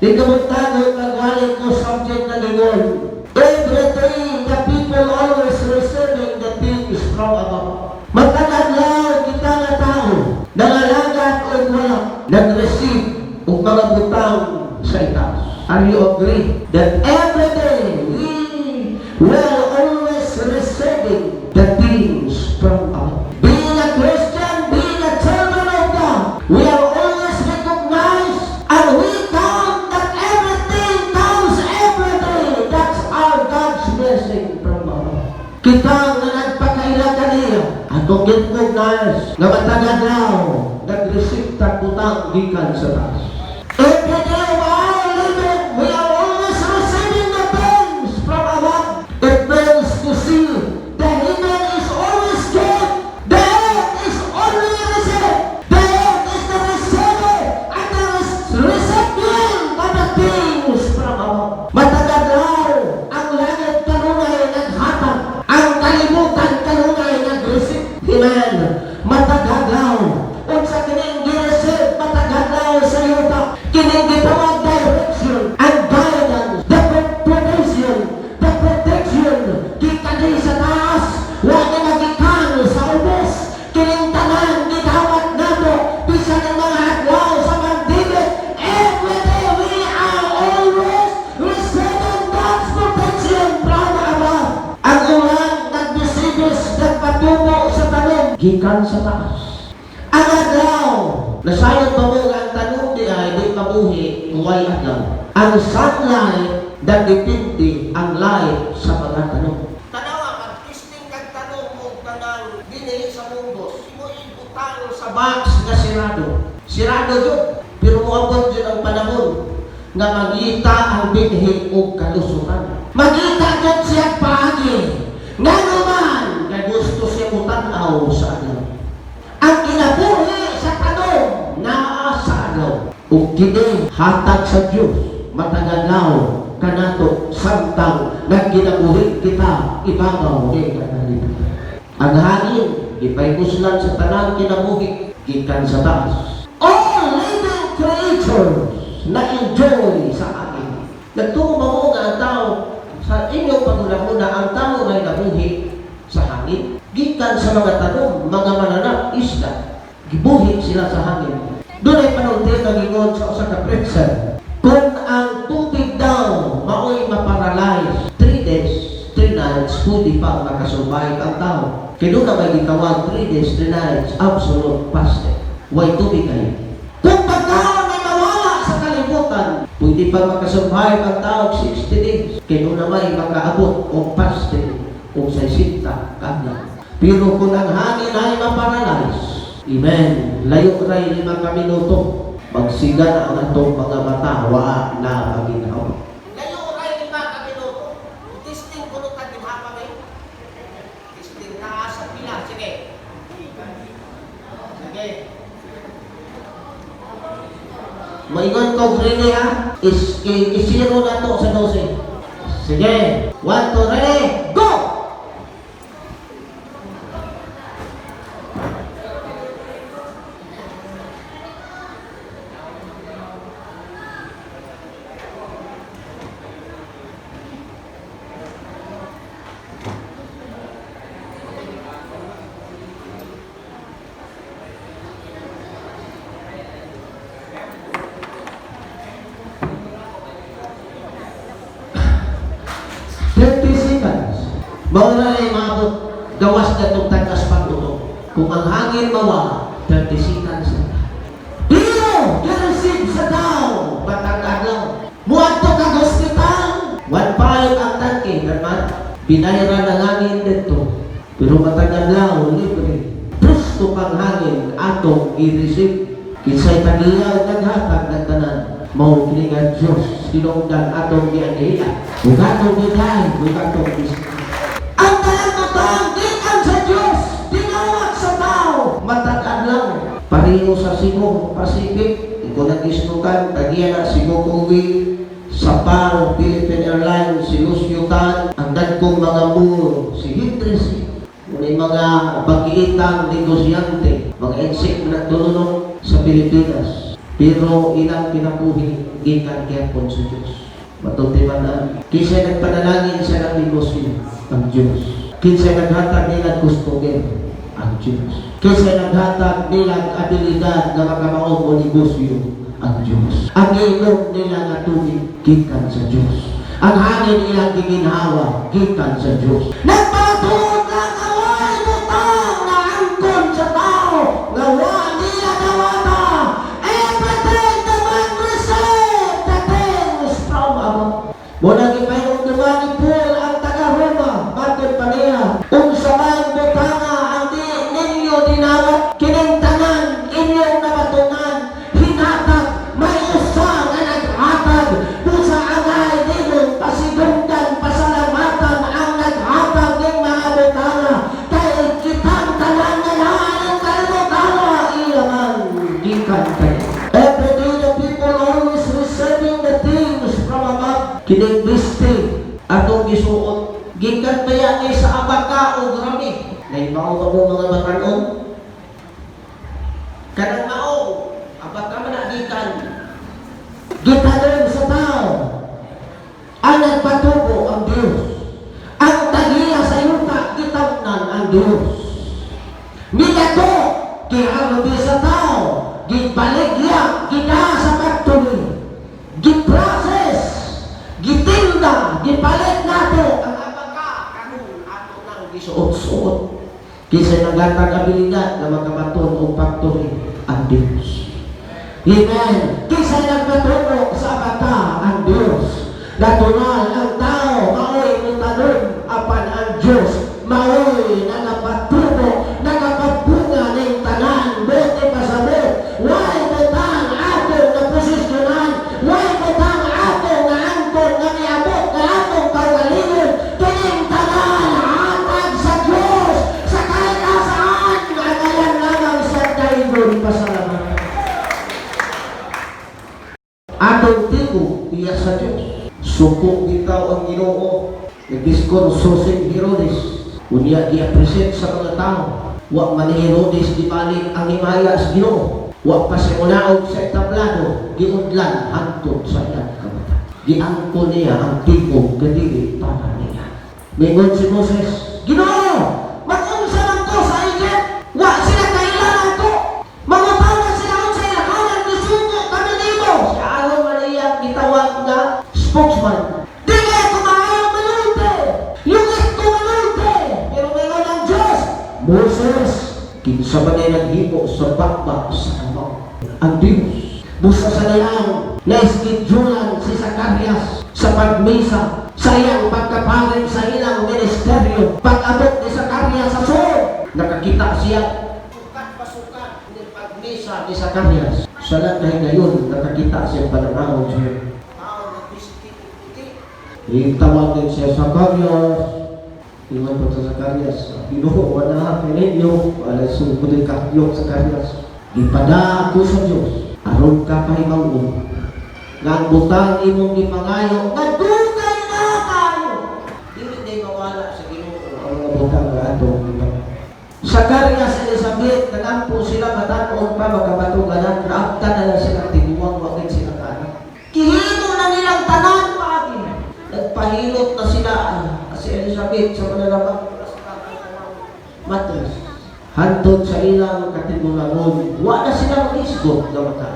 Di ka muntagon magwali ko subject na gingon. Every day, the people always receiving the things from above. Matag adlaw kita nga tao, nangalagad o wala, nag-receive og mga butang sa itaas. Are you agree that every day we will always receiving the things from above? Being a Christian, being a children of God, we are always recognized and we count that everything comes every day. That's our God's blessing from above. Kita nga nagpakaila kaniya, atong recognize nga matag adlaw, nag-receive tag butang gikan sa taas. Every day of our living, we are always receiving the things from above. It means to see the heaven is always good. The earth is only received. The earth is the receiver and the recipient of the things from above. Matag adlaw, ang langit kanunay naghatag. Ang kalibutan kanunay nag-receive. Amen. Matag adlaw, unsa kining gi-receive matag adlaw sa yuta? Kining gitawag direction and guidance, the provision, the protection, gikan di sa taas, wa ni magikan sa ubos. Kining tanan gidawat nato bisan ang mga adlaw sa pandemic. Every day we are always receiving God's protection from above. Ang ulan nagbisibis, nagpatubo sa tanom, gikan sa taas. Ang adlaw, nasayod ba mo nga ang tanom di ay di mabuhi kung way adlaw? Ang sunlight, nagdepende ang life sa mga tanom. Tanawa, mag-testing kag tanom og tanang dinhi sa munggos. Imo ibutang sa box nga sirado. Sirado jud. Pero moabot jud ang panahon nga mangita ang binhi og kalusutan. Mangita jud siya paagi. Ngano man kay gusto siya mutan-aw sa adlaw. Ang kinabuhi sa tanom naa sa adlaw. Ug kini hatag sa Dios matag adlaw kanato samtang nagkinabuhi kita ibabaw ni kalibutan. Ang hangin gipahibuslan sa tanang kinabuhi gikan sa taas. All living creatures na enjoy sa hangin. Nagtuo ba mo nga ang tao sa inyong paghuna-huna, ang tao ay nabuhi sa hangin? Gikan sa mga tanom, mga mananap, isda, gibuhi sila sa hangin. Doon ay panulti nag-ingon sa usa ka preacher. Kung ang tubig daw mao'y maparalyze, 3 days, 3 nights, pwede pa makasurvive ang tao. Kaya doon na may gitawag 3 days, 3 nights, absolute fasting. Way tubig kayo. Kung pagkaon ay mawala sa kalibutan, pwede pa makasurvive ang tao 60 days. Kaya doon na may makaabot og fasting o 60 ka adlaw. Pero kung ang hangin ay maparalyze, amen, layo ray 5 ka minuto, magsiga na ang atong mga mata, wa na maginhawa. Layo ray 5 ka minuto. Testing ko nung taginhawa ngayon. Testing taas sa pila. Sige. Sige. Maingon ko, ready ha? Isiro na to sa 12. Sige. 1, 2, ready? Go! 30 seconds. Mao na rin maabot. Gawas na itong tagas pag-uto. Kung ang hangin mawala, 30 seconds na. Pero, gi-receive sa tao, matag adlaw. Muadto kag hospital, 1.5 ang tangke, naman. Binayaran ang hangin dito. Pero matag adlaw, libre. Presto kang hangin, atong i-receive. Kinsay tagiyaw naghatag ng tanan. Mao kini nga Diyos, hinungdan atong gianhian. Ug atong gidayon, ug atong gisimba. Ang tanang butang gikan sa Diyos, dinawat sa tao, matag adlaw. Pareho sa Cebu Pacific, iko nag-isnukan, tagiya na Cebu Kuwi, sa PAL, Philippine Airlines, si Lucio Tan, ang dagkong mga muro, si Henry Sy, may mga bagiitang negosyante, mga insect na nagtulunong sa Pilipinas. Pero ilang kinabuhi gikan gyapon sa Diyos. Matulti man na, kinsa nagpanalangin sa ilang negosyo? Ang Diyos. Kinsa naghatag nilang customer? Ang Diyos. Kinsa naghatag nilang abilidad nga makamaog o negosyo? Ang Diyos. Ang inom nila nga tubig, gikan sa Diyos. Ang hangin ilang giginhawa, gikan sa Diyos. Nagpatuod lang nga way butang na angkon sa tao, nga wa niya dawata. Everything the man receive, the things from above. Mao na gipahinumduman ni Paul ang taga-Roma, matod pa niya, "Unsa man butanga ang di ninyo dinawat, kining tanan inyong nabatunan, hinatag, may usa nga naghatag." Busa angay nimong pasidunggan, pasalamatan ang naghatag ng mga butanga, kay kitang tanan nga naa ng kalibutan, iya man, gikan kay. Every day the people always receiving the things from above. Kining biste atong gisuot, gikan ba yan sa abaka o rami? Nahibaw ba mo, mga batanon? Kanang mao, abaka man na gikan. Gitanom sa tao. Ang nagpatubo, ang Diyos. Ang tagiya sa yuta, gitamnan, ang Diyos. Midato, giharubi sa tao, gibaligya, gida sa factory, giprocess, gitinda, gipalit nato ang abaka, karon ato nang gisuot-suot. Kinsa naghatag abilidad na makabaton og factory? Ang Diyos. Amen. Kinsa nagpatubo sa abaka? Ang Diyos. Natural, ang tao maoy mutanom, apan ang Diyos maoy nagapatubo, nagapabunga ning tanan. Buot ipasabot, way butang ato nga posisyonan, way butang ato nga angkon nga miabot nga atong kaugalingon. Kining tanan hatag sa Diyos sa kahit asaan, angayan lamang sa daygon pasalamatan. Atong tingog iya sa Diyos. Suko bitaw ang Ginoo. Nagdiskurso si Herodes. Unya gi-appreciate sa mga tao. Wa man ni Herodes gibalik ang himaya sa Ginoo. Wa pa siya munaog sa entablado, giudlan hangtod sa iyang kamatayon. Giangkon niya ang tingog nga dili para niya. Mingon si Moses, "Ginoo, mag-unsa man ko sa Egypt? Wa sila kailangan ko. Mangutana sila unsa ilakanan, gisugo kami nimo." Si Aaron man iyang gitawag nga spokesman. "Di kaya ko maayo manulti. Yungit ko manulti." Pero ngayon ang Diyos, "Moses, kinsa man ay naghimo sa bakbak sa kamao?" Ang Diyos. Busa sa niyang na-schedulean si Zacarias sa pagmisa sa iyang pagkaparin sa ilang ministeryo. Pag-abot ni Zacarias sa sulod, nakakita siya. Sukat pasukat ni pagmisa ni Zacarias. Sa lang ngayon, nakakita siya pananawag siya. Tao na puti. Itawag din siya, "Zacarias." Ingon pa sa Zacarias, "Ginoo, wala ninyo." Wala sugod din kahyok Zacarias. "Gipada ako sa Diyos, aron ka pahibaw-on nga ang butang imong gipangayo, nga dugay na kayo." Dili day mawala sa Ginoo ang mga butang nga atong gipangayo. Zacarias, Elizabeth, nagampo sila batan-on pa makabatong anak, naabtan na lang sila tiguang, wa gid sila kaanak. Gihimo na nilang tanan paagi. Nagpahilot na sila si Elizabeth sa manalabang matres. Hantod sa ilang katigulangon, wa na sila mag-isgot nga maka.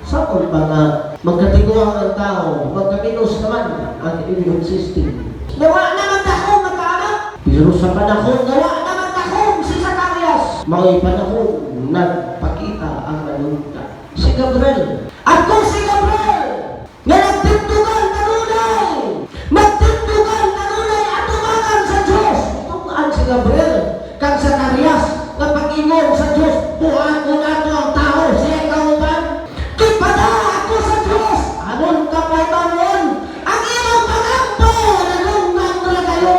Sakol ba nga magkatiguang ang tao, magkaminos naman ang immune system? Nawa naman ako magkaanak. Pero sa panahon, nawa naman ako si Zacarias. Mao'y panahon, nagpakita ang manunta. Si Gabriel. "Ako si Gabriel, nga nagtindugan kanunay. Nagtindugan kanunay atubangan sa Diyos." Tungan si Gabriel kang Zacarias nga pag-ingon sa Diyos, "Buhaton nato ang tao, siya kauban. Gipada ako sa Diyos, aron ka pahibaw-on, ang imong pag-ampo, nadunggan ra kayo."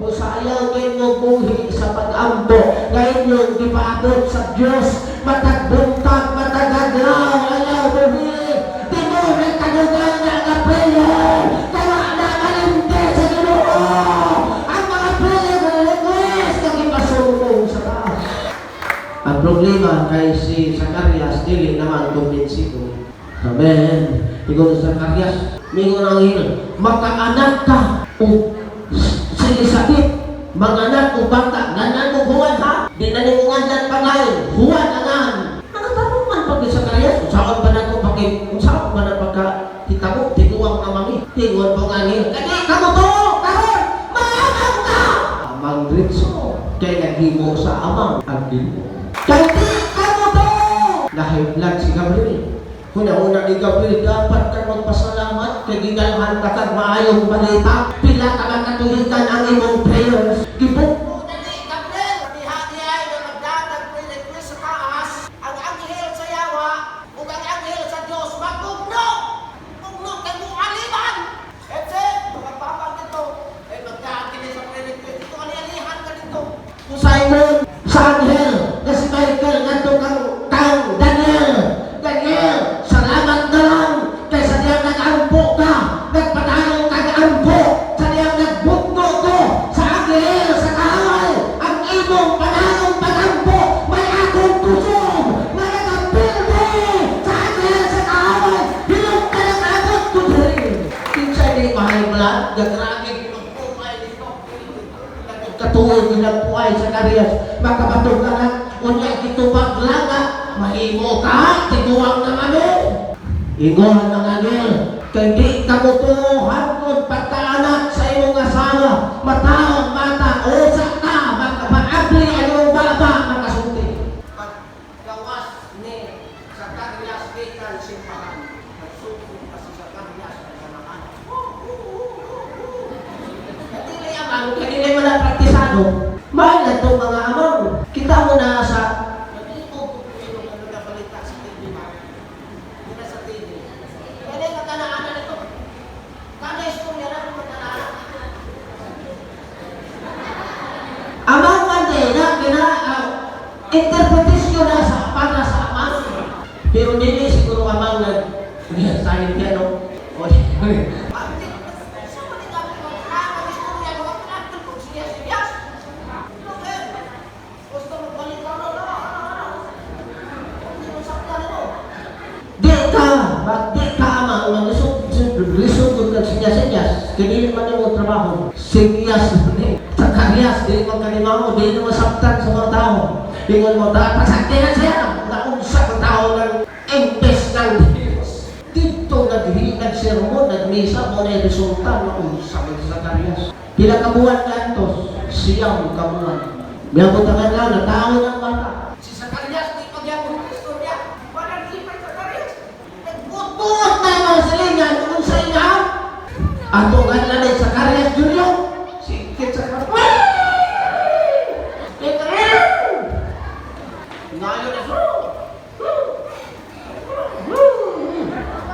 Busa ayaw kayo buhi sa pag-ampo nga inyong gipaabot sa Diyos, matag buntag, matag adlaw, ayaw buhi. Tinuod kadugay na nga prayer, kaya na malimti sa Ginoo. Ang mga prayer nga request nga gipasulong sa taas. Ang problema kay si Zacarias dili naman kumbinsido. Amen. Ingon sa Zacarias, mingon ang anghel, "Makaanak ka o si Elizabeth, manganak og bata, nganan mo Juan ha? Di na nimo nganlan pagayon, Juan angan." Nakatarungan pag ni Zacarias, unsaon ba na ko pag unsaon ba na pagka hitabo, tiguang na mami. Tingon po ang anghel, "Kadi ka mo to, karon, maamang ka!" Amang Ritso, kay naghimo sa amang ang Ginoo. Kay di ka mo to! Nahiblan si Gabriel. Una-una ni Gabriel, dapat ka magpasalamat kay gidalhan ka kag maayong balita. Pila ka man katulikan ang imong prayers. Gibukbo na ni Gabriel. Diha diha nga magdatag pre-request sa taas, ang anghel sa yawa ug ang anghel sa Dios magugno. Gugno kay mo aliman. That's it. Mga babag dito. Eh magdaag kini sa pre-request. Dito ali-alihan ka dito. Kung Simon sa anghel na si Michael ngadto kang Daniel. "Daniel, salamat na lang kay sa diyang nag-ampo ka, nagpadayon kag ampo, sa diyang nagbugno ko sa anghel sa kaaway, ang imong panahon pag-ampo, may akong kusog, nga nagapildi sa anghel sa kaaway, hilong ka nang abot ko diri." Kinsa di mahay blood, gagrabe ginugpumay dito. Katuod ginagpuay sa Zacarias, makabatog ka na, unya gitubag langa, mahimo ka, tiguang ng ano. Ingon ng anghel, "Kay di ka mo hangtod pagkaanak sa imong asawa, mataong mata, usa ka, makapaabli ang imong baba, makasulti." Paggawas ni Zacarias gikan simbahan, nagsugod pa si Zacarias ng anak. Kadili amang, kadili mo na praktisado. Mahal na itong mga amang. Kita mo na sa nandito ko yung ano na balita sa TV ba? Hindi na sa TV. Kaya nga kanaanan ito. Kada istorya na mga kanaanan. Amang man din na kina interpretasyon na sa para sa amang. Pero dili siguro amang nag sayin kaya no. O, di ka, di ka amang maglisod, lisod kung kag sinyas-sinyas, kay dili man mo trabaho. Sinyas ni Zacarias, dili man kanimao, dili naman masabtan sa mga tao. Ingon mo, pasakti na siya, naunsa ang tao ng empes ng Diyos. Dito nagsermon, nagmisa, mo na yung resulta, naunsa man si Zacarias. Pila ka buwan gantos? 9 ka buwan. Miabot ang adlaw, natao ng bata. Si Zacarias, di pagyapon ang istorya. Walang lipay Zacarias. Nagbuot na mga silingan, kung sa ina. Ato nga na ni Zacarias Jr. Sikit sa Ngayon na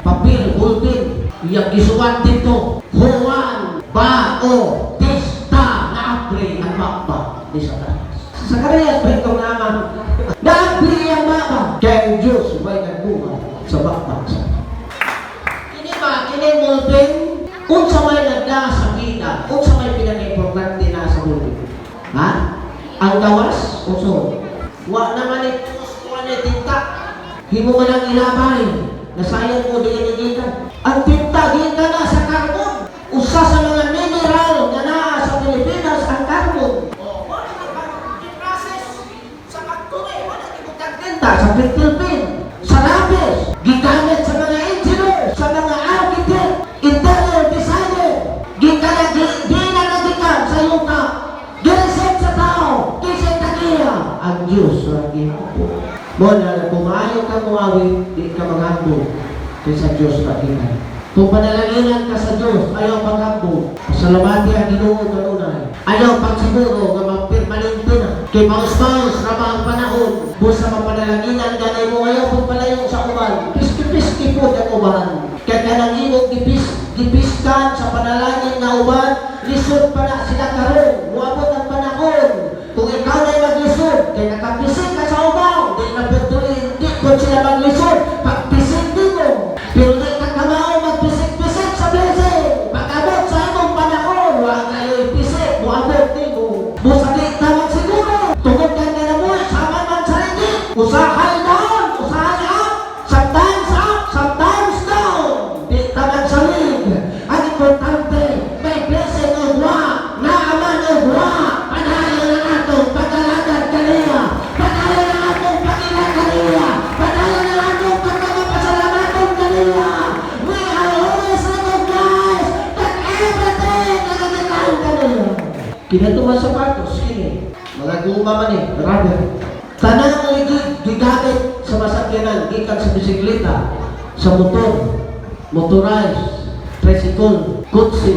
papel, ballpen, iyang gisuwat dito. Juan Bautista, naabri ang baba ni Zacarias. Si Zacarias ba itong naman? Naabri ang baba. Kaya ang Diyos may nagbuhat sa baba. Kini ba, kini ballpen, unsa may nagda sa vida, unsa may pinaka-importante na sa ballpen? Ha? Ang gawas, unso? Wa naman ni wa ni tinta. Himo man ang ilabay. Nasayan mo di gikan. Ang tinta gikan na sa carbon. Usa sa mga mineral nga naa sa Pilipinas ang carbon. Oh, wala na process sa factory, wala gibutang tinta sa pentel pen, sa lapis, gigamit sa mga engineer, sa mga architect, interior designer, gikan na di, di na nagikan sa yuta, gireset sa tao, kaysa tagiya, ang Diyos ang gihapo. Mo na kung ayaw ka muawit, di ka manghambog kaysa Diyos pagitan. Kung panalanginan ka sa Diyos, ayaw paghambo. Salamati ang Ginoo kanunay. Ayaw pagsiguro nga mapirmanente na. Kay maus-maus ra ba ang panahon. Busa mapanalanginan ganay mo ayaw pagpalayo sa uban. Piski-piski po ang uban. Kay kanang imong gipiskan sa panalangin nga uban, lisod pa na sila karon. Muabot ang panahon. Kung ikaw na maglisod, kay nakapisik ka sa uban, di na po tuloy, di po sila maglisod. Pagpisik din mo. Pero di ka kamao magpisik-pisik sa blessing. Pag-abot sa imong panahon, wa kayo ipisik, muabot nimo. Busa di ka magsiguro. Tungod ka nga mo, sama man sa hindi. Usahay down, usahay up, sometimes up, sometimes Kinato man sapatos, kini. Mga guma man eh, rubber. Tanang ligid, gigamit sa masakyanan, gikan sa bisikleta, sa motor, motorized, tricycle, kotse,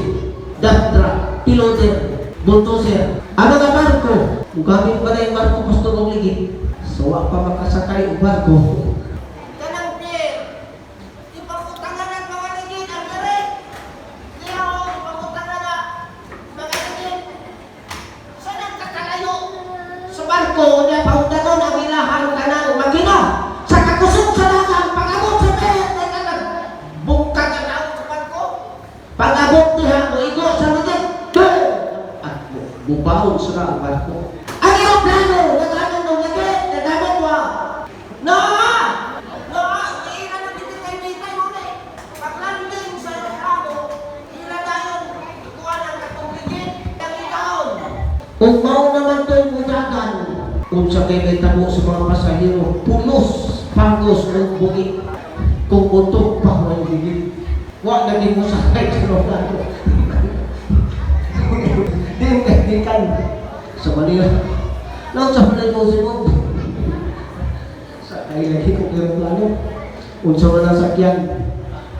dump truck, piloter, bulldozer. Ang mga barko, mugamit pa na yung barko gusto kong ligid. So, wa pa makasakay og barko. Kanang pier, ipakutangan ang mga ligid ang dere. Diya o, ipakutangan na mga ligid. Saan ang kakalayo? Sa barko, niya paundanon ang ilahan kanang makina. Sa kakusog sa dagan, pag-abot sa pier, nagkanang bungkag ang naong sa barko. Pag-abot niya, moigo sa ligid. At bubaon sa ang barko. Ang eroplano, nagkanang ng ligid, nagamit mo. Na! Na! Ila na dito kay Bitay mo na eh. Pag-landing sa aeroplano, ila dayon kuha ng katong ligid, ang itaon. Kung mao naman to'y mudagan, kung sa kay may tabo sa mga pasahero, pulos, pangos, o bugi. Kung utok pa, may ligid. Wa na di mo sakay sa eroplano. Di mo kaibigan. Sa Manila. Lang sa Manila mo si Bob. Sakay lagi kong eroplano. Unsa man ang sakyan,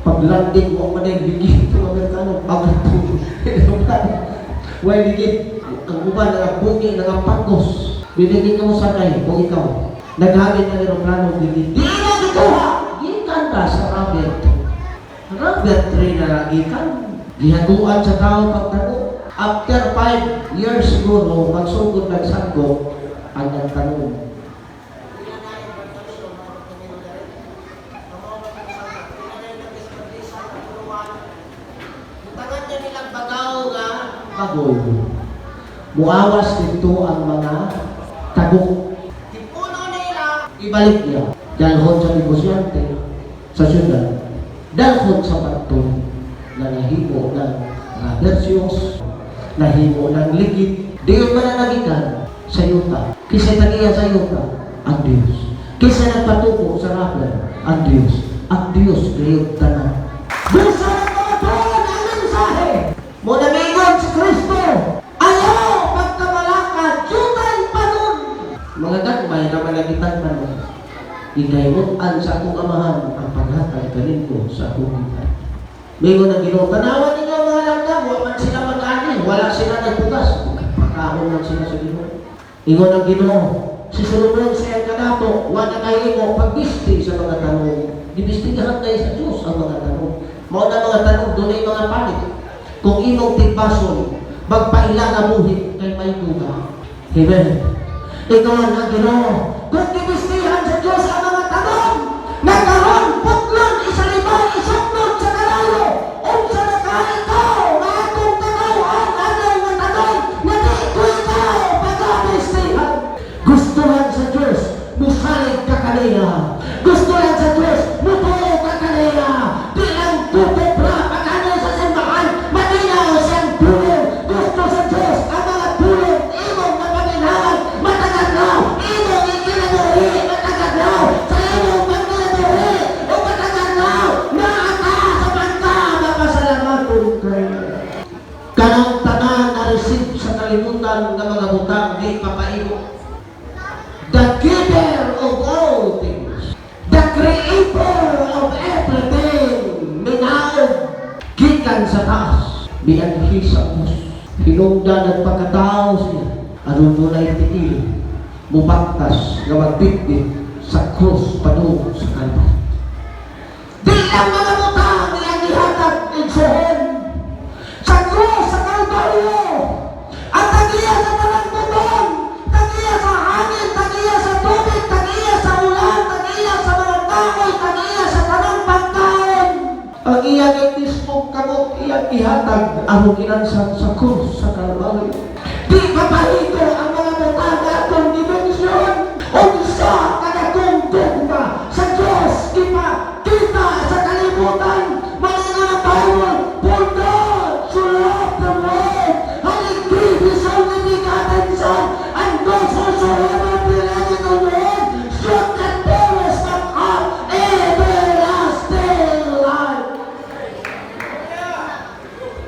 pag-landing, wa man ay ligid ng Amerikano. Pag-landing, eroplano. Way ligid. Ang uban, nagabugi, nagapagos. Binigyan ka mo sakay, kung ikaw. Naghamit ang eroplano, ligid. Di na gikuha! Gikan ta sa rubber. Rubber tree na gikan. Gihaguan sa tao pagtago. After 5 years siguro, magsugod nagsanggo ang nagtanong. Ila na yung pagtanong ng mga tingin dere. Kamo ba kung saan? Ila na yung nag-establish ang katuruan. Butangan niya nilang bagaw nga Bagoy. Muawas dito ang mga tagok. Gipuno nila. Ibalik niya. Dalhon sa negosyante sa syudad. Dalhon sa pantun na nahimo ng rubber shoes, nahimo ng ligid. Di man na nagikan sa yuta. Kisa tagiya sa yuta, ang Diyos. Kisa nagpatuko sa rubber, ang Diyos. Ang Diyos gayud tanan. Gusto ng mga tuon ang mensahe. Mo namingon si Kristo. Ayaw pagkamalakad, jutay pa nun. Mga gagmay na malagitan pa nun. Ikaymot-an sa akong amahan ang paghatag kaninyo sa akong gikan. Mingon ang Ginoo, tanawan ninyo ang mga langgam, wa man sila mag-ani, wala sila nagbugas. Pakaon man sila sa Ginoo. Ingon ang Ginoo, si Solomon sa iyang kadato, wa na kahimo pagbisti sa mga tanong. Gibistigahan tayo sa Diyos ang mga tanong. Mao na mga tanong, dunay mga palit. Kung imong tigbason, magpaila nga buhit kay may duga. Amen. Ikaw ang Ginoo. Kung gibistihan sa Diyos ang mga tanong, na karon putlon isalibay isuknod sa kalayo, unsa na ka ikaw nga atong tanaw-an anay nga tanong nga di ko ikaw pagabistihan? Gustuhan sa Diyos, musalig ka kaniya. Gustuhan sa Diyos, mutuo ka kaniya. Di lang kukupra pag-ano sa simbahan, matinaw siyang tulong. Gusto sa Diyos, ang mga tulong, imong napaminhawan, matagadlaw, imong ikinabuhi, matagadlaw, sa imong pagkinabuhi, o matagadlaw, naa ka sa bangka, mapasalamaton kayo. Kanang tanan na receive sa kalibutan ng mga butang di papaimo. The giver of all things, the creator of everything, minaog, gikan sa taas, mianhi sa krus. Hinungdan at pagkatao siya, aron dunay tiil, mubaktas nga magbitbit sa krus padung sa Calvary. Di lang mga butang iyang gihatag, igsoon, sa krus sa Kalbaryo. Ang tagiya sa tanang butong, tagiya sa hangin, tagiya sa tubig, tagiya sa ulan, tagiya sa mga kahoy, tagiya sa tanang pagkaon. Ang iyang itismong kamot, iyang ihatag, aron ginansang sa krus sa Kalbaryo. Di mapahito ang mga butang atong dimensyon. Unsa kadakong gugma sa Diyos kita sa kalibutan. Malingon ang Bible, "For God so loved the world, and He gave His only begotten Son, and those whosoever believeth on Him should not perish but have everlasting life."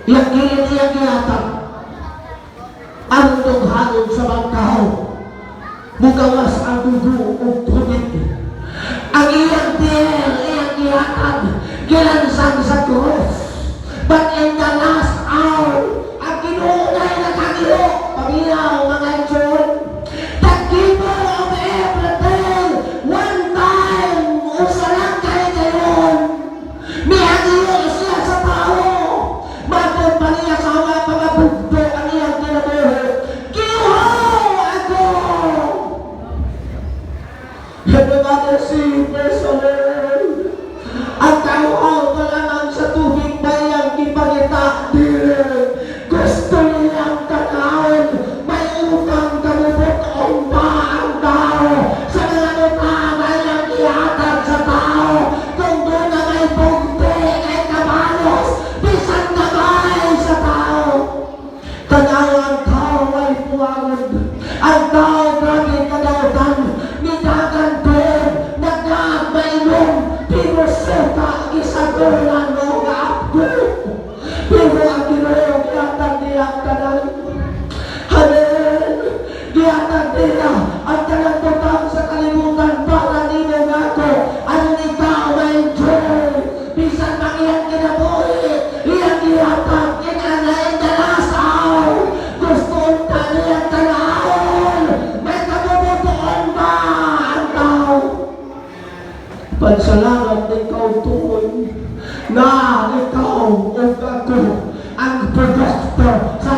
Iyang gilid, iyang gihatag. Paghalon sa bangkaw, mugawas ang dugo ug tubig. Ang iyang tiil, iyang gihatag, gilansang sa krus. But in the last hour, ang Ginoo na nakagiho, paminaw, mga igsoon, the giver of everything, one time, usa lang kay gayon, mihagiyo siya sa tao. Matod pa niya sa mga pagabugto ang iyang kinabuhi. Giho ako! Everybody see, praise the Lord. Ang tao pa lamang sa tubig ba iyang gipangita? Dili. Gusto niyang tan-awon. May utang kabubut-on ba ang tao sa mga butang na iyang gihatag sa tao? Kung duna may bugti kay kabalos, bisan gamay sa tao. Tanaw ang tao ay puwagod. Ang tao grabe kadautan. Nidagan tuod, nagnaag mainom, pero suka gisagulan o gaabdo. Pero ang Ginoo gihatag niya ang tanan. Amen. Gihatag niya ang tanang butang sa kalibutan para nimo nako. Ano ikaw ma-enjoy? Bisan mang iyang kinabuhi, iyang gihatag in the last hour. Gusto unta niyang tanawon. May kabubut-on ba ang tao? Pansalamat ikaw tuon na ikaw ug ako ang produkto sa